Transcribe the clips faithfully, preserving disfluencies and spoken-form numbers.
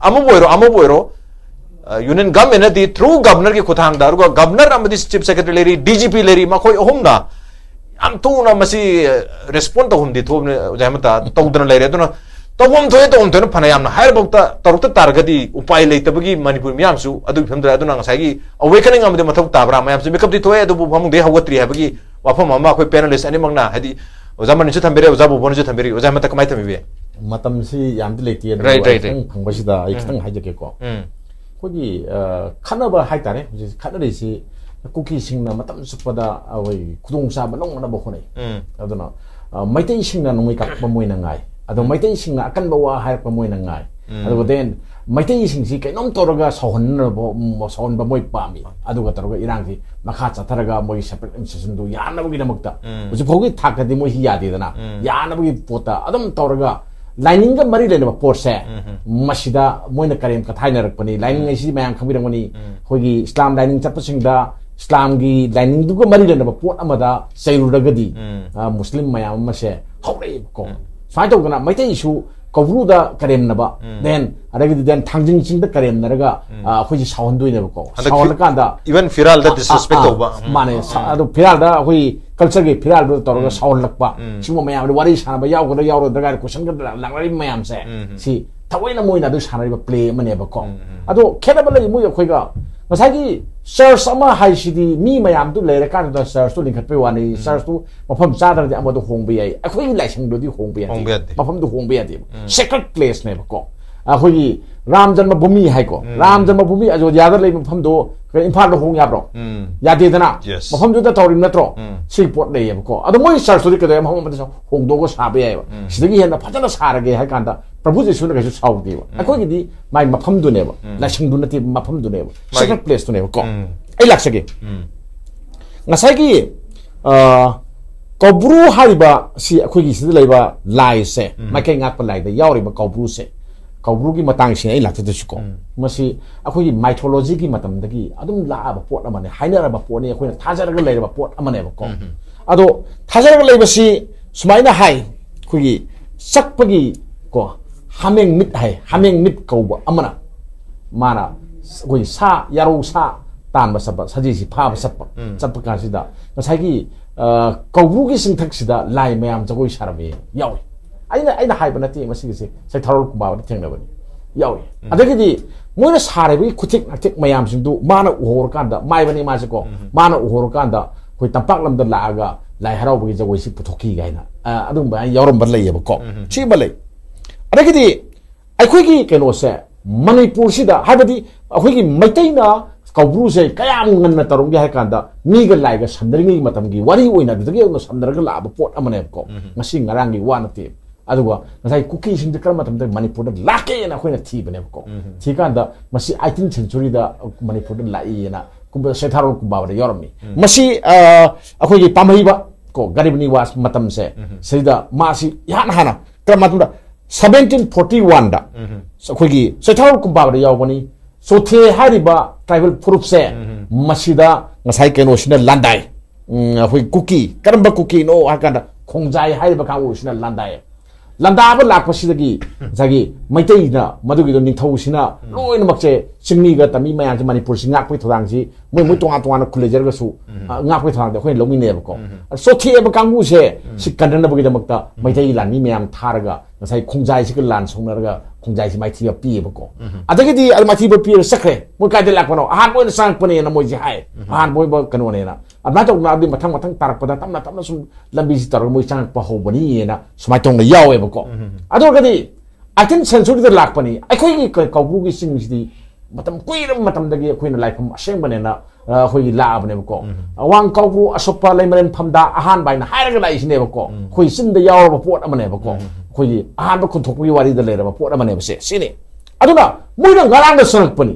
ꯑꯃꯕꯨ ꯑꯣꯏꯔꯣ, ꯑꯃꯕꯨ ꯑꯣꯏꯔꯣ, ꯌꯨꯅꯤꯌꯟ ꯒꯚꯔꯟꯃꯦꯟꯅꯗꯤ ꯊ꯭ꯔꯨ ꯒꯚꯔꯅꯔꯒꯤ ꯈꯨꯠꯊꯥꯡꯗ, ꯑꯗꯨꯒ ꯒꯚꯔꯅꯔ ꯑꯃꯗꯤ ꯆꯤꯐ ꯁꯦꯀ꯭ꯔꯦꯇꯔꯤ ꯂꯩꯔꯤ, ꯗꯤ ꯖꯤ ꯄꯤ ꯂꯩꯔꯤ, ꯃꯈꯣꯏ ꯑꯍꯨꯝꯅ ꯌꯥꯝ ꯊꯨꯅ ꯃꯁꯤ ꯔꯦꯁꯄꯣꯟ ꯇꯧꯐꯝꯗꯤ ꯊꯣꯛꯑꯕꯅꯤ, ꯑꯣꯖꯥ ꯍꯦꯃꯟꯇ, ꯇꯧꯗꯅ ꯂꯩꯔꯦ꯫ ꯑꯗꯨꯅ ꯇꯧꯐꯝ ꯊꯣꯛꯑꯦ, ꯇꯧꯐꯝ ꯊꯣꯛꯑꯦꯅ ꯐꯅ ꯌꯥꯝꯅ ꯍꯥꯏꯔꯐꯥꯎꯗ ꯇꯧꯔꯛꯇ ꯇꯥꯔꯒꯗꯤ ꯎꯄꯥꯏ ꯂꯩꯇꯕꯒꯤ ꯃꯅꯤꯄꯨꯔ ꯃꯤꯌꯥꯝꯁꯨ ꯑꯗꯨꯒꯤ ꯐꯤꯕꯝꯗ ꯂꯩ꯫ ꯑꯗꯨꯅ ꯉꯁꯥꯏꯒꯤ ꯑꯋꯦꯀꯅꯤꯡ ꯑꯃꯗꯤ ꯃꯊꯧ ꯇꯥꯕ꯭ꯔꯥ? ꯃꯌꯥꯝꯁꯦ ꯃꯤꯀꯞꯇꯤ ꯊꯣꯛꯑꯦ, ꯑꯗꯨꯕꯨ ꯐꯃꯨꯡꯗꯒꯤ ꯍꯧꯒꯠꯇ꯭ꯔꯤ ꯍꯥꯏꯕꯒꯤ ꯋꯥꯐꯝ ꯑꯃ ꯑꯩꯈꯣꯏ ꯄꯦꯅꯦꯂꯤꯁ ꯑꯅꯤꯃꯛꯅ, ꯍꯥꯏꯗꯤ ꯑꯣꯖꯥ ꯃꯅꯤꯁꯨ ꯊꯝꯕꯤꯔꯦ, ꯑꯣꯖꯥ ꯕꯣꯕꯣꯅꯁꯨ ꯊꯝꯕꯤꯔꯤ꯫ ꯑꯣꯖꯥ ꯍꯦꯃꯟꯇ, ꯀꯃꯥꯏꯅ ꯊꯝꯕꯤꯕ ꯌꯥꯏ? ꯃꯇꯝꯁꯤ ꯌꯥꯝꯗꯤ ꯂꯩꯇꯦ, ꯑꯗꯨꯕꯨ Right, right, ꯑꯩ right. ꯈꯤꯇꯪ ꯐꯪꯕꯁꯤꯗ ꯑꯩ ꯎꯝ. ꯈꯤꯇꯪ ꯍꯥꯏꯖꯒꯦꯀꯣ꯫ ꯎꯝ. ꯑꯩꯈꯣꯏꯒꯤ, ꯑ, ꯈꯠꯅꯕ ꯍꯥꯏꯇꯥꯔꯦ, ꯍꯧꯖꯤꯛ ꯈꯠꯅꯔꯤꯁꯤ ꯀꯨꯀꯤꯁꯤꯡꯅ ꯃꯇꯝ ꯆꯨꯞꯄꯗ ꯑꯩꯈꯣꯏ ꯈꯨꯗꯣꯡꯆꯥꯕ ꯂꯧꯅꯅꯕ ꯍꯣꯠꯅꯩ꯫ ꯎꯝ. ꯑꯗꯨꯅ, ꯑ, ꯃꯩꯇꯩꯁꯤꯡꯅ ꯅꯣꯡꯃꯩ ꯀꯥꯞꯄ ꯃꯣꯏꯅ ꯉꯥꯏ, ꯑꯗꯣ ꯎꯝ. ꯃꯩꯇꯩꯁꯤꯡꯅ ꯑꯀꯟꯕ ꯋꯥ ꯍꯥꯏꯔꯛꯄ ꯃꯣꯏꯅ ꯉꯥꯏ꯫ ꯎꯝ. ꯑꯗꯨꯒ then ꯃꯩꯇꯩꯁꯤꯡꯁꯤ ꯀꯩꯅꯣꯝ ꯇꯧꯔꯒ ꯁꯥꯎꯍꯟꯅꯕ, ꯎꯝ, ꯁꯥꯎꯍꯟꯕ ꯃꯣꯏ ꯄꯥꯝꯃꯤ꯫ ꯑꯗꯨꯒ ꯇꯧꯔꯒ ꯏꯔꯥꯡꯁꯤ ꯃꯈꯥ ꯆꯠꯊꯔꯒ ꯃꯣꯏꯒꯤ separate administrationꯗꯨ ꯌꯥꯅꯕꯒꯤꯗꯃꯛꯇ ꯎꯝ. ꯍꯧꯖꯤꯛ ꯐꯥꯎꯒꯤ ꯊꯥꯛꯇꯗꯤ ꯃꯣꯏꯁꯤ ꯌꯥꯗꯦꯗꯅ, ꯎꯝ. ꯌꯥꯅꯕꯒꯤ ꯄꯣꯠꯇ ꯑꯗꯨꯝ ꯇꯧꯔꯒ ꯂꯥꯏꯅꯤꯡꯒ ꯃꯔꯤ ꯂꯩꯅꯕ ꯄꯣꯠꯁꯦ ꯎꯝ. ꯃꯁꯤꯗ ꯃꯣꯏꯅ ꯀꯔꯦꯝ ꯀꯊꯥꯏꯅꯔꯛꯄꯅꯤ꯫ ꯂꯥꯏꯅꯤꯡ ꯎꯝ. ꯍꯥꯏꯁꯤ ꯃꯌꯥꯝ ꯈꯪꯕꯤꯔꯝꯒꯅꯤ꯫ ꯎꯝ. ꯑꯩꯈꯣꯏꯒꯤ ꯏꯁꯂꯥꯝ ꯂꯥꯏꯅꯤꯡ ꯆꯠꯄꯁꯤꯡꯗ ꯏꯁꯂꯥꯝꯒꯤ ꯂꯥꯏꯅꯤꯡꯗꯨꯒ ꯃꯔꯤ ꯂꯩꯅꯕ ꯄꯣꯠ ꯑꯃꯗ ꯆꯩꯔꯨꯔꯒꯗꯤ, ꯎꯝ. ꯑ, ꯃꯨꯁꯂꯤꯝ ꯃꯌꯥꯝ ꯑꯃꯁꯦ ꯍꯧꯔꯛꯑꯦꯕꯀꯣ꯫ ꯎꯝ. ꯁꯨꯃꯥꯏꯅ ꯇꯧꯗꯅ ꯃꯩꯇꯩꯁꯨ ꯀꯧꯕ꯭ꯔꯨꯗ ꯀꯔꯦꯝꯅꯕ, ꯎꯝ. then ꯑꯗꯒꯤꯗꯤ then ꯊꯥꯡꯖꯤꯡ ꯆꯤꯡꯗ ꯀꯔꯦꯝꯅꯔꯒ, ꯎꯝ. ꯑ, ꯑꯩꯈꯣꯏꯁꯦ ꯁꯥꯎꯍꯟꯗꯣꯏꯅꯦꯕꯀꯣ꯫ ꯍꯟꯗꯛ ꯁꯥꯎꯍꯜꯂꯀꯥꯟꯗ even ꯐꯤꯔꯥꯜꯗ ꯑ, ꯑ, disrespect ꯑ, ꯇꯧꯕ꯫ ꯎꯝ. ꯃꯥꯅꯦ꯫ ꯁꯥ-, ꯎꯝ. ꯑꯗꯣ ꯐꯤꯔꯥꯜꯗ ꯑꯩꯈꯣꯏ cultureꯒꯤ ꯐꯤꯔꯥꯜꯗꯨꯗ ꯇꯧꯔꯒ ꯎꯝ. ꯁꯥꯎꯍꯜꯂꯛꯄ, ꯎꯝ. ꯁꯤꯒꯨꯝꯕ ꯃꯌꯥꯝꯗ ꯋꯥꯔꯤ ꯁꯥꯟꯅꯕ ꯌꯥꯎꯒꯗ꯭ꯔꯥ ꯌꯥꯎꯔꯣꯏꯗ꯭ꯔꯥ ꯀꯥꯏꯅ questionꯒ ꯂꯥꯛꯅꯔꯤꯕ ꯃꯌꯥꯝꯁꯦ, ꯎꯝ. ꯁꯤ ꯊꯑꯣꯏꯅ ꯃꯣꯏꯅ ꯑꯗꯨ ꯁꯥꯟꯅꯔꯤꯕ play ꯑꯃꯅꯦꯕꯀꯣ꯫ ꯎꯝ, ꯎꯝ. ꯑꯗꯣ ꯈꯦꯠꯅꯕ ꯂꯩ ꯃꯣꯏ ꯑꯩꯈꯣꯏꯒ꯫ ꯉꯁꯥꯏꯒꯤ church ꯑꯃ ꯍꯥꯏꯁꯤꯗꯤ ꯃꯤ ꯃꯌꯥꯝꯗꯨ ꯂꯩꯔꯀꯥꯟꯗꯨꯗ churchꯇꯨ ꯂꯤꯡꯈꯠꯄꯩ ꯋꯥꯅꯤ꯫ ꯎꯝ. Churchꯇꯨ ꯃꯐꯝ ꯆꯥꯗ꯭ꯔꯗꯤ ꯑꯃꯗ ꯍꯣꯡꯕ ꯌꯥꯏ, ꯑꯩꯈꯣꯏꯒꯤ ꯂꯥꯏꯁꯪꯗꯨꯗꯤ ꯍꯣꯡꯕ ꯌꯥꯗꯦ꯫ ꯍꯣꯡꯕ ꯌꯥꯗꯦ꯫ ꯃꯐꯝꯗꯨ ꯍꯣꯡꯕ ꯌꯥꯗꯦꯕ꯫ ꯎꯝ. Sacred placeꯅꯦꯕꯀꯣ꯫ ꯑꯩꯈꯣꯏꯒꯤ ꯔꯥꯝ ꯖꯟꯃ ꯚꯨꯃꯤ ꯍꯥꯏꯀꯣ꯫ ꯎꯝ. ꯔꯥꯝ ꯖꯟꯃ ꯚꯨꯃꯤ ꯑꯌꯣꯙ꯭ꯌꯥꯗ ꯂꯩꯕ ꯃꯐꯝꯗꯣ ꯏꯝꯐꯥꯜꯗ ꯍꯣꯡ ꯌꯥꯕ꯭ꯔꯣ? ꯎꯝ. ꯌꯥꯗꯦꯗꯅ꯫ Yes. ꯃꯐꯝꯗꯨꯗ ꯇꯧꯔꯤꯕ ꯅꯠꯇ꯭ꯔꯣ? ꯎꯝ. ꯁꯤ ꯄꯣꯠ ꯂꯩꯌꯦꯕꯀꯣ꯫ ꯑꯗꯣ ꯃꯣꯏ churchꯇꯨꯗꯤ ꯀꯩꯗꯧꯔꯦ? ꯃꯐꯝ ꯑꯃꯗ ꯍꯣꯡꯗꯣꯛꯑꯒ ꯁꯥꯕ ꯌꯥꯏꯑꯕ꯫ ꯎꯝ. ꯁꯤꯗꯒꯤ ꯍꯦꯟꯅ ꯐꯖꯅ ꯁꯥꯔꯒꯦ ꯍꯥꯏ ꯀꯥꯟꯗ ꯄ꯭ꯔꯚꯨ ꯖꯤꯁꯨꯅ ꯀꯩꯁꯨ ꯁꯥꯎꯗꯦꯕ꯫ ꯎꯝ. ꯑꯩꯈꯣꯏꯒꯤꯗꯤ ꯃꯥꯏ ꯃꯐꯝꯗꯨꯅꯦꯕ꯫ ꯎꯝ. ꯂꯥꯏꯁꯪꯗꯨ ꯅꯠꯇꯦ, ꯃꯐꯝꯗꯨꯅꯦꯕ꯫ ꯃꯥꯒꯤ Sacred placeꯇꯨꯅꯦꯕꯀꯣ꯫ ꯎꯝ. ꯑꯩ ꯂꯥꯛꯆꯒꯦ꯫ ꯎꯝ. ꯉꯁꯥꯏꯒꯤ, ꯑ, ꯀꯧꯕ꯭ꯔꯨ ꯍꯥꯏꯔꯤꯕ ꯁꯤ ꯑꯩꯈꯣꯏꯒꯤ ꯁꯤꯗ ꯂꯩꯕ ꯂꯥꯏꯁꯦ, ꯎꯝ. ꯃꯥꯏꯀꯩ ꯉꯥꯛꯄ ꯂꯥꯏꯗ ꯌꯥꯎꯔꯤꯕ ꯀꯧꯕ꯭ꯔꯨꯁꯦ, ꯀꯧꯕ꯭ꯔꯨꯒꯤ ꯃꯇꯥꯡꯁꯤꯅ ꯑꯩ ꯂꯥꯛꯆꯗꯣꯏꯁꯤꯀꯣ꯫ ꯎꯝ. ꯃꯁꯤ ꯑꯩꯈꯣꯏꯒꯤ mythologyꯒꯤ ꯃꯇꯝꯗꯒꯤ ꯑꯗꯨꯝ ꯂꯥꯛꯑꯕ ꯄꯣꯠ ꯑꯃꯅꯦ, ꯍꯥꯏꯅꯔꯕ ꯄꯣꯠꯅꯤ, ꯑꯩꯈꯣꯏꯅ ꯊꯥꯖꯔꯒ ꯂꯩꯔꯕ ꯄꯣꯠ ꯑꯃꯅꯦꯕꯀꯣ꯫ ꯎꯝ. ꯑꯗꯣ ꯊꯥꯖꯔꯒ ꯂꯩꯕꯁꯤ ꯁꯨꯃꯥꯏꯅ ꯍꯥꯏ, ꯑꯩꯈꯣꯏꯒꯤ ꯆꯛꯄꯒꯤ ꯀꯣ, ꯍꯥꯃꯦꯡ ꯃꯤꯠ ꯍꯥꯏ, ꯍꯥꯃꯦꯡ ꯃꯤꯠ ꯀꯧꯕ ꯑꯃꯅ, ꯃꯥꯅ ꯑꯩꯈꯣꯏ ꯁꯥ, ꯌꯥꯔꯧ ꯁꯥ ꯇꯥꯟꯕ ꯆꯠꯄ, ꯁꯖꯤꯁꯤ ꯐꯥꯕ ꯆꯠꯄ, ꯎꯝ꯫ ꯆꯠꯄ ꯀꯥꯟꯁꯤꯗ ꯉꯁꯥꯏꯒꯤ, ꯑ, ꯀꯧꯕ꯭ꯔꯨꯒꯤ ꯆꯤꯡꯊꯛꯁꯤꯗ ꯂꯥꯏ ꯃꯌꯥꯝ ꯖꯒꯣꯏ ꯁꯥꯔꯝꯃꯤ ꯌꯥꯎꯏ꯫ ꯑꯩꯅ, ꯑꯩꯅ ꯍꯥꯏꯕ ꯅꯠꯇꯦ, ꯃꯁꯤꯒꯤꯁꯦ ꯁꯩꯊꯥꯔꯣꯜ ꯀꯨꯝꯕꯥꯕꯗ ꯊꯦꯡꯅꯕꯅꯤ, ꯌꯥꯎꯏ꯫ ꯎꯝ꯫ ꯑꯗꯒꯤꯗꯤ ꯃꯣꯏꯅ ꯁꯥꯔꯤꯕꯒꯤ ꯈꯨꯊꯦꯛ ꯅꯥꯊꯦꯛ ꯃꯌꯥꯝꯁꯤꯡꯗꯨ ꯃꯥꯅ ꯎꯍꯧꯔꯀꯥꯟꯗ, ꯃꯥꯏꯕꯅꯤ ꯃꯥꯁꯦꯀꯣ, ꯎꯝ꯫ ꯃꯥꯅ ꯎꯍꯧꯔꯀꯥꯟꯗ ꯑꯩꯈꯣꯏ ꯇꯝꯄꯥꯛ ꯂꯝꯗ ꯂꯥꯛꯑꯒ ꯂꯥꯏ ꯍꯔꯥꯎꯕꯒꯤ ꯖꯒꯣꯏꯁꯤ ꯄꯨꯊꯣꯛꯈꯤ ꯀꯥꯏꯅ, ꯑ, ꯑꯗꯨꯒꯨꯝꯕ ꯌꯥꯎꯔꯝꯕ ꯂꯩꯌꯦꯕꯀꯣ꯫ ꯎꯝ꯫ ꯁꯤꯃ ꯂꯩ꯫ ꯑꯗꯒꯤꯗꯤ ꯑꯩꯈꯣꯏꯒꯤ ꯀꯩꯅꯣꯁꯦ, ꯃꯅꯤꯄꯨꯔꯁꯤꯗ, ꯍꯥꯏꯕꯗꯤ ꯑꯩꯈꯣꯏꯒꯤ ꯃꯩꯇꯩꯅ ꯀꯧꯕ꯭ꯔꯨꯁꯦ ꯀꯌꯥꯝ ꯉꯟꯅ ꯇꯧꯔꯝꯒꯦ ꯍꯥꯏ ꯀꯥꯟꯗ, ꯃꯤꯒ ꯂꯥꯏꯒ ꯁꯝꯅꯔꯤꯉꯩ ꯃꯇꯝꯒꯤ ꯋꯥꯔꯤ ꯑꯣꯏꯅ ꯑꯗꯨꯗꯒꯤ ꯍꯧꯅ ꯁꯝꯅꯔꯒ ꯂꯥꯛꯑꯕ ꯄꯣꯠ ꯑꯃꯅꯦꯕꯀꯣ꯫ ꯎꯝ꯫ ꯉꯁꯤ ꯉꯔꯥꯡꯒꯤ ꯋꯥ ꯅꯠꯇꯦ꯫ ꯑꯗꯨꯒ ꯉꯁꯥꯏ ꯀꯨꯀꯤꯁꯤꯡꯁꯦ ꯀꯔꯝꯕ ꯃꯇꯝꯗ ꯃꯅꯤꯄꯨꯔꯗ ꯂꯥꯛꯀꯦꯅ ꯑꯩꯈꯣꯏꯅ ꯊꯤꯕꯅꯦꯕꯀꯣ꯫ ꯎꯝ꯫ ꯊꯤꯀꯥꯟꯗ ꯃꯁꯤ eighteenth centuryꯗ ꯃꯅꯤꯄꯨꯔꯗ ꯂꯥꯛꯏꯅ ꯀꯨꯝꯕ ꯁꯩꯊꯥꯔꯣꯜ ꯀꯨꯝꯕꯥꯕꯗ ꯌꯥꯎꯔꯝꯃꯤ꯫ ꯎꯝ꯫ ꯃꯁꯤ, ꯑ, ꯑꯩꯈꯣꯏꯒꯤ ꯄꯥꯝꯍꯩꯕ ꯀꯣ, ꯒꯔꯤꯕ ꯅꯤꯋꯥꯖ ꯃꯇꯝꯁꯦ, ꯎꯝ꯫ ꯁꯤꯗ ꯃꯥꯁꯤ ꯏꯍꯥꯟ ꯍꯥꯟꯅ ꯀꯔꯝꯕ ꯃꯇꯝꯗ, seventeen forty oneꯗ ꯎꯝ꯫ ꯑꯩꯈꯣꯏꯒꯤ ꯁꯩꯊꯥꯔꯣꯜ ꯀꯨꯝꯕꯥꯕꯗ ꯌꯥꯎꯕꯅꯤ꯫ ꯆꯣꯊꯦ ꯍꯥꯏꯔꯤꯕ tribal ꯐꯨꯔꯨꯞꯁꯦ, ꯎꯝ꯫ ꯃꯁꯤꯗ ꯉꯁꯥꯏ ꯀꯩꯅꯣꯁꯤꯅ ꯂꯥꯟꯗꯥꯏ꯫ ꯎꯝ, ꯑꯩꯈꯣꯏ ꯀꯨꯀꯤ, ꯀꯔꯝꯕ ꯀꯨꯀꯤꯅꯣ ꯍꯥꯏ ꯀꯥꯟꯗ, ꯈꯣꯡꯖꯥꯏ ꯍꯥꯏꯔꯤꯕ ꯀꯥꯡꯕꯨꯁꯤꯅ ꯂꯥꯟꯗꯥꯏ꯫ ꯂꯥꯟꯗꯥꯕ ꯂꯥꯛꯄꯁꯤꯗꯒꯤ ꯉꯁꯥꯏꯒꯤ ꯃꯩꯇꯩꯅ, ꯃꯗꯨꯒꯤꯗꯣ ꯅꯤꯡꯊꯧꯁꯤꯅ ꯎꯝ꯫ ꯂꯣꯏꯅꯃꯛꯁꯦ, ꯆꯤꯡꯃꯤꯒ ꯇꯝꯃꯤ ꯃꯌꯥꯝꯁꯦ ꯃꯅꯤꯄꯨꯔꯁꯤ ꯉꯥꯛꯄꯒꯤ ꯊꯧꯗꯥꯡꯁꯤ ꯃꯣꯏ, ꯃꯣꯏ ꯇꯣꯉꯥꯟ ꯇꯣꯉꯥꯟꯅ ꯈꯨꯜ ꯂꯩꯖꯔꯒꯁꯨ, ꯎꯝ꯫ ꯑ, ꯉꯥꯛꯄꯒꯤ ꯊꯧꯗꯥꯡꯗꯤ ꯑꯩꯈꯣꯏꯅ ꯂꯧꯃꯤꯟꯅꯩꯕꯀꯣ꯫ ꯎꯝ꯫ ꯑꯗ ꯆꯣꯊꯦ ꯍꯥꯏꯕ ꯀꯥꯡꯕꯨꯁꯦ, ꯎꯝ꯫ ꯁꯤ ꯀꯟꯅꯅꯕꯒꯤꯗꯃꯛꯇ ꯎꯝ꯫ ꯃꯩꯇꯩ ꯂꯥꯟꯃꯤ ꯃꯌꯥꯝ ꯊꯥꯔꯒ ꯉꯁꯥꯏ ꯈꯣꯡꯖꯥꯏꯁꯤꯒ ꯂꯥꯟ ꯁꯣꯛꯅꯔꯒ ꯈꯣꯡꯖꯥꯏꯁꯤ ꯃꯥꯏꯊꯤꯕ ꯄꯤꯌꯦꯕꯀꯣ꯫ ꯎꯝ꯫ ꯑꯗꯒꯤꯗꯤ ꯑꯗꯨ ꯃꯥꯏꯊꯤꯕ ꯄꯤꯔ ꯆꯠꯈ꯭ꯔꯦ꯫ ꯃꯣꯏ ꯀꯥꯏꯗ ꯂꯥꯛꯄꯅꯣ? ꯑꯍꯥꯟꯕ ꯑꯣꯏꯅ ꯆꯪꯉꯛꯄꯅꯦꯅ ꯃꯣꯏꯁꯦ ꯍꯥꯏ꯫ ꯎꯝ꯫ ꯑꯍꯥꯟꯕ ꯑꯣꯏꯕ ꯀꯩꯅꯣꯅꯦꯅ꯫ ꯑꯗꯨꯃꯥꯏꯅ ꯇꯧꯗꯅ ꯑꯗꯨꯗꯤ ꯃꯊꯪ ꯃꯊꯪ ꯇꯥꯔꯛꯄꯗ ꯇꯞꯅ ꯇꯞꯅ ꯁꯨꯝ ꯂꯝꯕꯤꯁꯤ ꯇꯧꯔꯒ ꯃꯣꯏ ꯆꯪꯉꯛꯄ ꯍꯧꯕꯅꯤꯅ ꯁꯨꯃꯥꯏꯅ ꯇꯧꯅ ꯌꯥꯎꯋꯦꯕꯀꯣ꯫ ꯎꯝ꯫ ꯑꯗꯨ ꯑꯣꯏꯔꯒꯗꯤ eighteenth centuryꯗ ꯂꯥꯛꯄꯅꯤ꯫ ꯑꯩꯈꯣꯏꯒꯤ ꯀ-, ꯀꯧꯕ꯭ꯔꯨꯒꯤ ꯆꯤꯡꯁꯤꯗꯤ ꯃꯇꯝ ꯀꯨꯏꯔꯕ ꯃꯇꯝꯗꯒꯤ ꯑꯩꯈꯣꯏꯅ ꯂꯥꯏꯐꯝ ꯑꯁꯦꯡꯕꯅꯦꯅ, ꯑ, ꯑꯩꯈꯣꯏꯒꯤ ꯂꯥꯛꯑꯕꯅꯦꯕꯀꯣ꯫ ꯎꯝ꯫ ꯑꯋꯥꯡ ꯀꯧꯕ꯭ꯔꯨ ꯑꯁꯣꯛꯄ ꯂꯩꯃꯔꯦꯟ ꯐꯝꯗ ꯑꯍꯥꯟꯕ ꯍꯥꯏꯅ ꯍꯥꯏꯔꯒ ꯂꯥꯛꯏꯁꯤꯅꯦꯕꯀꯣ꯫ ꯎꯝ꯫ ꯑꯩꯈꯣꯏ ꯆꯤꯟꯗ ꯌꯥꯎꯔꯕ ꯄꯣꯠ ꯑꯃꯅꯦꯕꯀꯣ꯫ ꯎꯝ꯫ ꯑꯩꯈꯣꯏꯒꯤ ꯑꯍꯥꯟꯕ ꯈꯨꯟꯊꯣꯛꯄꯒꯤ ꯋꯥꯔꯤꯗ ꯂꯩꯔꯕ ꯄꯣꯠ ꯑꯃꯅꯦꯕꯁꯦ꯫ ꯁꯤꯅꯤ꯫ ꯑꯗꯨꯅ ꯃꯣꯏꯅ ꯉꯔꯥꯡꯗ ꯆꯪꯉꯛꯄꯅꯤ꯫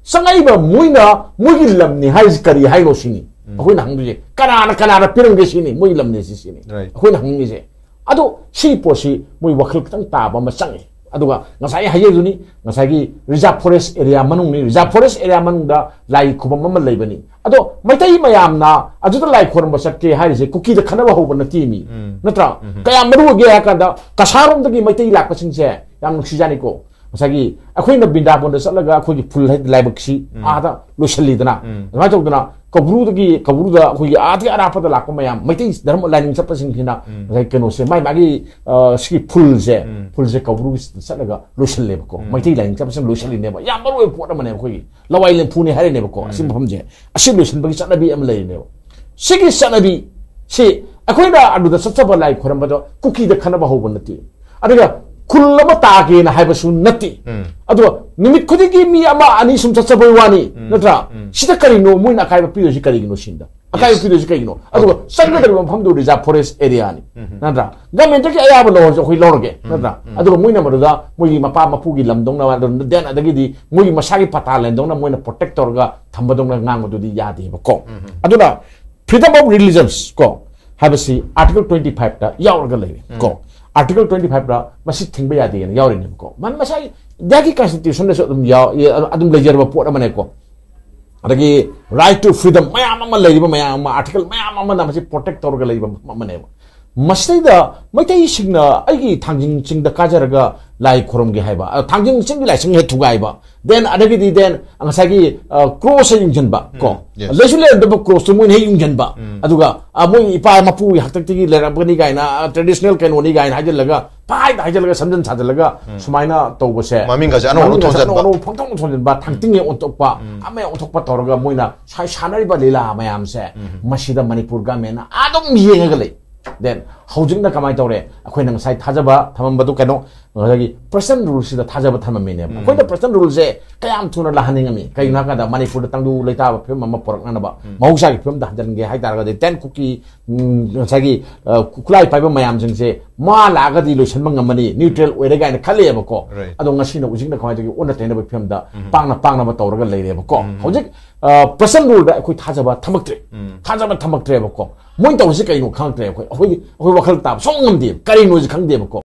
ꯆꯪꯉꯛꯏꯕ ꯃꯣꯏꯅ ꯃꯣꯏꯒꯤ ꯂꯝꯅꯤ ꯍꯥꯏꯁꯤ ꯀꯔꯤ ꯍꯥꯏꯅꯣ ꯁꯤꯅꯤ ꯎꯝ꯫ ꯑꯩꯈꯣꯏꯅ ꯍꯪꯗꯣꯏꯁꯦ꯫ ꯀꯅꯥꯅ ꯀꯅꯥꯗ ꯄꯤꯔꯝꯒꯦ ꯁꯤꯅꯤ, ꯃꯣꯏꯒꯤ ꯂꯝꯅꯤ ꯁꯤ ꯁꯤꯅꯤ Right. ꯑꯩꯈꯣꯏꯅ ꯍꯪꯅꯤꯡꯉꯤꯁꯦ꯫ ꯑꯗꯣ ꯁꯤ ꯄꯣꯠꯁꯤ ꯃꯣꯏ ꯋꯥꯈꯜ ꯈꯤꯇꯪ ꯇꯥꯕ ꯑꯃ ꯆꯪꯉꯤ꯫ ꯑꯗꯨꯒ ꯉꯁꯥꯏ ꯍꯥꯏꯖꯩꯗꯨꯅꯤ, ꯉꯁꯥꯏꯒꯤ reserve forest area ꯃꯅꯨꯡꯅꯤ, reserve forest area ꯃꯅꯨꯡꯗ ꯂꯥꯏ ꯈꯨꯕꯝ ꯑꯃ ꯂꯩꯕꯅꯤ꯫ ꯑꯗꯣ ꯃꯩꯇꯩ ꯃꯌꯥꯝꯅ ꯑꯗꯨꯗ ꯂꯥꯏ ꯈꯣꯏꯔꯝꯕ ꯆꯠꯀꯦ ꯍꯥꯏꯔꯤꯁꯦ ꯀꯨꯀꯤꯗ ꯈꯟꯅꯕ ꯍꯧꯕ ꯅꯠꯇꯦ ꯃꯤ, ꯎꯝ꯫ ꯅꯠꯇ꯭ꯔꯥ? ꯎꯝ꯫ ꯀꯌꯥꯝ ꯃꯔꯨ ꯑꯣꯏꯒꯦ ꯍꯥꯏ ꯀꯥꯟꯗ ꯀꯁꯥꯔꯣꯝꯗꯒꯤ ꯃꯩꯇꯩ ꯂꯥꯛꯄꯁꯤꯡꯁꯦ ꯌꯥꯝ ꯅꯨꯡꯁꯤꯖꯥꯅꯤꯀꯣ꯫ ꯉꯁꯥꯏꯒꯤ ꯑꯩꯈꯣꯏꯅ ꯕ꯭ꯔꯤꯟꯗꯥꯕꯟꯗ ꯆꯠꯂꯒ ꯑꯩꯈꯣꯏꯒꯤ ꯐꯨꯜ ꯍꯥꯏꯗꯤ ꯂꯥꯏꯕꯛꯁꯤ ꯎꯝ꯫ ꯑꯥꯗ ꯂꯣꯏꯁꯤꯜꯂꯤꯗꯅ, ꯎꯝ꯫ ꯑꯗꯨꯃꯥꯏꯅ ꯇꯧꯗꯅ ꯀꯧꯕ꯭ꯔꯨꯗꯒꯤ, ꯀꯧꯕ꯭ꯔꯨꯗ ꯑꯩꯈꯣꯏꯒꯤ ꯑꯥꯗꯒꯤ ꯑꯔꯥꯞꯄꯗ ꯂꯥꯛꯄ ꯃꯌꯥꯝ, ꯃꯩꯇꯩ ꯙꯔꯃ ꯂꯥꯏꯅꯤꯡ ꯆꯠꯄꯁꯤꯡꯁꯤꯅ ꯎꯝ꯫ ꯉꯁꯥꯏ ꯀꯩꯅꯣꯁꯦ, ꯃꯥꯏ ꯃꯥꯒꯤ ꯑ, ꯁꯤꯒꯤ ꯐꯨꯜꯁꯦ, ꯎꯝ꯫ ꯐꯨꯜꯁꯦ ꯀꯧꯕ꯭ꯔꯨꯒꯤ ꯆꯠꯂꯒ ꯂꯣꯏꯁꯤꯜꯂꯦꯕꯀꯣ꯫ ꯎꯝ꯫ ꯃꯩꯇꯩ ꯂꯥꯏꯅꯤꯡ ꯆꯠꯄꯁꯤꯡ ꯂꯣꯏꯁꯤꯜꯂꯤꯅꯦꯕ꯫ ꯌꯥꯝ ꯃꯔꯨ ꯑꯣꯏꯕ ꯄꯣꯠ ꯑꯃꯅꯦ, ꯑꯩꯈꯣꯏꯒꯤ ꯂꯋꯥꯏ ꯂꯦꯝꯐꯨꯅꯤ ꯍꯥꯏꯔꯤꯅꯦꯕꯀꯣ꯫ ꯑꯁꯤ ꯎꯝ꯫ ꯃꯐꯝꯁꯦ, ꯑꯁꯤ ꯂꯣꯏꯁꯤꯟꯕꯒꯤ ꯆꯠꯅꯕꯤ ꯑꯃ ꯂꯩꯔꯤꯅꯦꯕ꯫ ꯁꯤꯒꯤ ꯆꯠꯅꯕꯤ ꯁꯤ ꯑꯩꯈꯣꯏꯅ ꯑꯗꯨꯗ ꯆꯠꯆꯕ ꯂꯥꯏ ꯈꯣꯏꯔꯝꯕꯗꯣ ꯀꯨꯀꯤꯗ ꯈꯠꯅꯕ ꯍꯧꯕ ꯅꯠꯇꯦ꯫ ꯑꯗꯨꯒ ꯈꯨꯜ ꯑꯃ ꯇꯥꯒꯦꯅ ꯍꯥꯏꯕꯁꯨ ꯅꯠꯇꯦ꯫ ꯎꯝ꯫ ꯑꯗꯨꯒ ꯅꯨꯃꯤꯠ ꯈꯨꯗꯤꯡꯒꯤ ꯃꯤ ꯑꯃ ꯑꯅꯤ ꯁꯨꯝ ꯆꯠꯆꯕꯩ ꯋꯥꯅꯤ, ꯎꯝ꯫ ꯅꯠꯇ꯭ꯔꯥ? ꯎꯝ꯫ ꯁꯤꯗ ꯀꯔꯤꯅꯣ ꯃꯣꯏꯅ ꯑꯀꯥꯏꯕ ꯄꯤꯗꯣꯏꯁꯤ ꯀꯔꯤꯒꯤꯅꯣ ꯁꯤꯅꯤꯗ꯫ ꯑꯀꯥꯏꯕ Yes. ꯄꯤꯗꯣꯏꯁꯤ ꯀꯩꯒꯤꯅꯣ? ꯑꯗꯨꯒ ꯆꯪꯒꯗꯧꯔꯤꯕ ꯃꯐꯝꯗꯨ reserve forest areaꯅꯤ꯫ ꯎꯝ꯫ ꯅꯠꯇ꯭ꯔꯥ? Governmentꯇꯒꯤ ꯑꯌꯥꯕ ꯂꯧꯔꯁꯨ ꯑꯩꯈꯣꯏ ꯂꯧꯔꯒꯦ, ꯎꯝ꯫ ꯅꯠꯇ꯭ꯔꯥ? ꯎꯝ꯫ ꯑꯗꯨꯒ ꯃꯣꯏꯅ ꯃꯗꯨꯗ ꯃꯣꯏꯒꯤ ꯃꯄꯥ ꯃꯄꯨꯒꯤ ꯂꯝꯗꯧꯅ, ꯑꯗꯨꯝ then ꯑꯗꯒꯤꯗꯤ ꯃꯣꯏꯒꯤ ꯃꯁꯥꯒꯤ ꯄꯇꯥ ꯂꯦꯟꯗꯧꯅ ꯃꯣꯏꯅ protect ꯇꯧꯔꯒ ꯊꯝꯕꯗꯧꯅ ꯉꯥꯡꯕꯗꯨꯗꯤ ꯌꯥꯗꯦꯕꯀꯣ꯫ ꯎꯝ꯫ ꯑꯗꯨꯅ freedom of religions ꯀꯣ ꯍꯥꯏꯕꯁꯤ article twenty fiveꯇ ꯌꯥꯎꯔꯒ ꯂꯩꯔꯦ ꯎꯝ꯫ ꯀꯣ꯫ Article twenty fiveꯇ ꯃꯁꯤ ꯊꯤꯡꯕ ꯌꯥꯗꯦꯅ ꯌꯥꯎꯔꯤꯅꯦꯕꯀꯣ꯫ ꯃꯥ ꯃꯁꯥꯒꯤ ꯏꯟꯗꯤꯌꯥꯒꯤ constitutionꯗꯁꯨ ꯑꯗꯨꯝ ꯌꯥꯎ-, ꯑꯗꯨꯝ ꯂꯩꯖꯔꯕ ꯄꯣꯠ ꯑꯃꯅꯦꯀꯣ꯫ ꯑꯗꯒꯤ right to freedom ꯃꯌꯥꯝ ꯑꯃ ꯂꯩꯔꯤꯕ ꯃꯌꯥꯝ ꯑꯃ, article ꯃꯌꯥꯝ ꯑꯃꯅ ꯃꯁꯤ protect ꯇꯧꯔꯒ ꯂꯩꯕ ꯑꯃꯅꯦꯕ꯫ ꯃꯁꯤꯗꯩꯗ ꯃꯩꯇꯩꯁꯤꯡꯅ ꯑꯩꯒꯤ ꯊꯥꯡꯖꯤꯡ ꯆꯤꯡꯗ ꯀꯥꯖꯔꯒ ꯂꯥꯏ ꯈꯨꯔꯨꯝꯒꯦ ꯍꯥꯏꯕ, ꯑ, ꯊꯥꯡꯖꯤꯡ ꯆꯤꯡꯒꯤ ꯂꯥꯏꯁꯪ ꯍꯦꯛ ꯊꯨꯒꯥꯏꯕ, then ꯑꯗꯒꯤꯗꯤ then ꯉꯁꯥꯏꯒꯤ, ꯑ, cross ꯍꯦꯛ ꯌꯨꯡꯁꯤꯟꯕ ꯀꯣ꯫ ꯎꯝ, yes. ꯂꯩꯁꯨ ꯂꯩꯔꯝꯗꯕ crossꯇꯨ ꯃꯣꯏꯅ ꯍꯦꯛ ꯌꯨꯡꯁꯤꯟꯕ꯫ ꯎꯝ꯫ ꯑꯗꯨꯒ, ꯑ, ꯃꯣꯏ ꯏꯄꯥ ꯃꯄꯨꯒꯤ ꯍꯥꯛꯇꯛꯇꯒꯤ ꯂꯩꯔꯛꯄꯅꯤ ꯀꯥꯏꯅ, ꯑ, traditional ꯀꯩꯅꯣꯅꯤ ꯀꯥꯏꯅ ꯍꯥꯏꯖꯤꯜꯂꯒ, ꯄꯥꯏꯗ ꯍꯥꯏꯖꯤꯜꯂꯒ, ꯁꯝꯖꯟ ꯁꯥꯖꯤꯜꯂꯒ ꯎꯝ꯫ ꯁꯨꯃꯥꯏꯅ ꯇꯧꯕꯁꯦ, ꯃꯃꯤꯡꯒꯁꯦ ꯑꯅꯧ ꯑꯅꯧ ꯃꯃꯤꯡꯒꯁꯦ ꯊꯣꯟꯖꯟꯕ꯫ ꯑꯅꯧ ꯑꯅꯧ ꯐꯣꯡꯗꯣꯛꯅ ꯊꯣꯟꯖꯤꯟꯕ, ꯊꯥꯡꯇꯤꯡ ꯍꯦꯛ ꯑꯣꯟꯊꯣꯛꯄ, ꯎꯝ꯫ ꯑꯃ ꯍꯦꯛ ꯑꯣꯟꯊꯣꯛꯄ ꯇꯧꯔꯒ ꯃꯣꯏꯅ ꯁꯥ-, ꯁꯥꯟꯅꯔꯤꯕ ꯂꯤꯂꯥ ꯃꯌꯥꯝꯁꯦ, ꯎꯝ꯫ ꯃꯁꯤꯗ ꯃꯅꯤꯄꯨꯔ governmentꯅ ꯑꯗꯨꯝ ꯌꯦꯡꯉꯒ ꯂꯩ꯫ Then ꯍꯧꯖꯤꯛꯅ ꯀꯃꯥꯏꯅ ꯇꯧꯔꯦ? ꯑꯩꯈꯣꯏꯅ ꯉꯁꯥꯏ ꯊꯥꯖꯕ ꯊꯝꯃꯝꯕꯗꯨ ꯀꯩꯅꯣ, ꯉꯁꯥꯏꯒꯤ present ruleꯁꯤꯗ ꯊꯥꯖꯕ ꯊꯝꯃꯝꯃꯤꯅꯦꯕ꯫ ꯎꯝ꯫ ꯑꯩꯈꯣꯏꯅ present ruleꯁꯦ ꯀꯌꯥꯝ ꯊꯨꯅ ꯂꯥꯛꯍꯟꯅꯤꯡꯉꯝꯃꯤ? ꯀꯩꯒꯤꯅꯣ ꯍꯥꯏ ꯀꯥꯟꯗ ꯃꯅꯤꯄꯨꯔꯗ ꯇꯪꯗꯨ ꯂꯩꯇꯥꯕ ꯐꯤꯕꯝ ꯑꯃ ꯄꯨꯔꯛꯅꯅꯕ, ꯎꯝ꯫ ꯃꯍꯧꯁꯥꯒꯤ ꯐꯤꯕꯝꯗ ꯍꯟꯖꯤꯟꯒꯦ ꯍꯥꯏ ꯇꯥꯔꯒꯗꯤ then ꯀꯨꯀꯤ, ꯎꯝ, ꯉꯁꯥꯏꯒꯤ, ꯑ, ꯈꯨꯠꯂꯥꯏ ꯄꯥꯏꯕ ꯃꯌꯥꯝꯁꯤꯡꯁꯦ ꯃꯥ ꯂꯥꯛꯑꯒꯗꯤ ꯂꯣꯏꯁꯤꯟꯕ ꯉꯝꯃꯅꯤ, neutral ꯑꯣꯏꯔꯦ ꯀꯥꯏꯅ ꯈꯜꯂꯦꯕꯀꯣ꯫ Right. ꯑꯗꯣ ꯉꯁꯤꯅ ꯍꯧꯖꯤꯛꯅ ꯀꯃꯥꯏꯅ ꯇꯧꯒꯦ? ꯑꯣꯟꯅ ꯇꯩꯅꯕ ꯐꯤꯕꯝꯗ ꯎꯝ꯫ ꯄꯥꯡꯅ ꯄꯥꯡꯅꯕ ꯇꯧꯔꯒ ꯂꯩꯔꯦꯕꯀꯣ꯫ ꯎꯝ꯫ ꯍꯧꯖꯤꯛ, ꯑ, present ruleꯗ ꯑꯩꯈꯣꯏ ꯊꯥꯖꯕ ꯊꯝꯃꯛꯇ꯭ꯔꯦ꯫ ꯎꯝ꯫ ꯊꯥꯖꯕ ꯊꯝꯃꯛꯇ꯭ꯔꯦꯕꯀꯣ꯫ ꯃꯣꯏꯅ ꯇꯧꯔꯤꯁꯤ ꯀꯩꯅꯣ ꯈꯪꯉꯛꯇ꯭ꯔꯦ꯫ ꯑꯩꯈꯣꯏ, ꯑꯩꯈꯣꯏ, ꯑꯩꯈꯣꯏ ꯋꯥꯈꯜ ꯇꯥꯕ ꯁꯨꯡꯉꯝ ꯉꯝꯗꯦꯕ꯫ ꯀꯔꯤꯅꯣꯁꯤ ꯈꯪꯗꯦꯕꯀꯣ꯫